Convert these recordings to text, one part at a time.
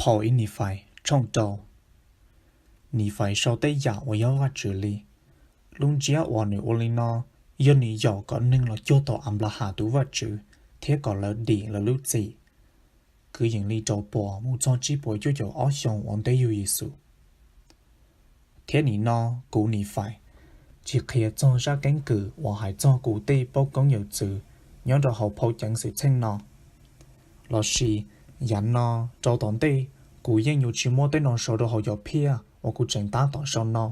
Phau ib Nifais tshooj rau. Nifais sau tej yam uas yog Vajtswv li. Lub ntsiab uas nws ua li no yog nws yaum kom neeg los cuag tau Anplaham tus Vajtswv thiab kom lawv dim lawv lub txim. Kwv yees li rau puas mus txog tsib puas cuaj caum ob xyoos ua ntej yug Yexus. Thiab nim no kuv Nifais tsis qhia txog zaj keeb kwm uas hais txog kuv tej poj koob yawm txwv nyob rau hauv phau ceev xwm txheej no, lossis yav no rau tom ntej kuv yeej yuav tsis muab tej no sau rau hauv cov phiaj uas kuv tseem tab tom sau no,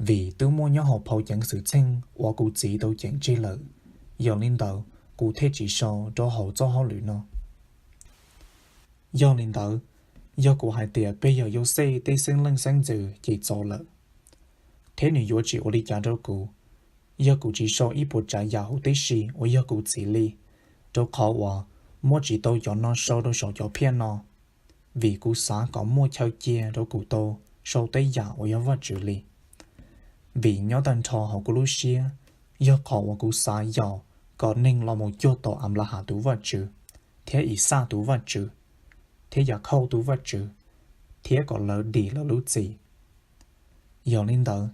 vim twb muaj nyob hauv phau ceev xwm txheej uas kuv txiv tau ceev tseg lawm. Yog li ntawd, kuv thiaj tsis sau rau hauv txoj hauj lwm no. Yog li ntawd, yog kuv hais tias peb yog Yauxej tej xeeb leej xeeb ntxwv ces txaus lawm. Thiab nws yuav tsis ua li cas rau kuv yog kuv tsis sau ib puas tsav yam huv tib si uas yog kuv txiv li, rau qhov uas muab tsis tau cov no sau rau saum cov phiaj no, vim kuv xav kom muaj chaw cia rau kuv tau sau tej yam uas yog Vajtswv li. Vim nyob tag nrho hauv kuv lub siab yog qhov uas kuv xav yaum kom neeg los mus cuag tau Anplaham tus Vajtswv, thiab Ixaj tus Vajtswv, thiab Yakhauj tus Vajtswv, thiab kom lawv dim lawv lub txim. Yog li ntawd,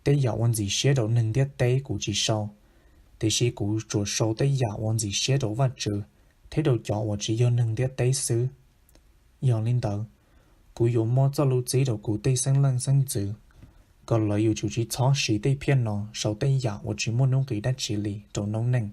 tej yam uas ntxim siab rau neeg ntiaj teb kuv tsis sau, tiam sis kuv tsuas sau tej yam uas ntxim siab rau Vajtswv thiab rau cov uas tsis yog neeg ntiaj teb xwb. Yog li ntawd, kuv yuav muab txoj lus txib rau kuv tej xeeb leej xeeb ntxwv, kom lawv yuav tsum tsis txhob siv tej phiaj no sau tej yam uas tsis muaj nuj nqis dab tsi li rau noob neej.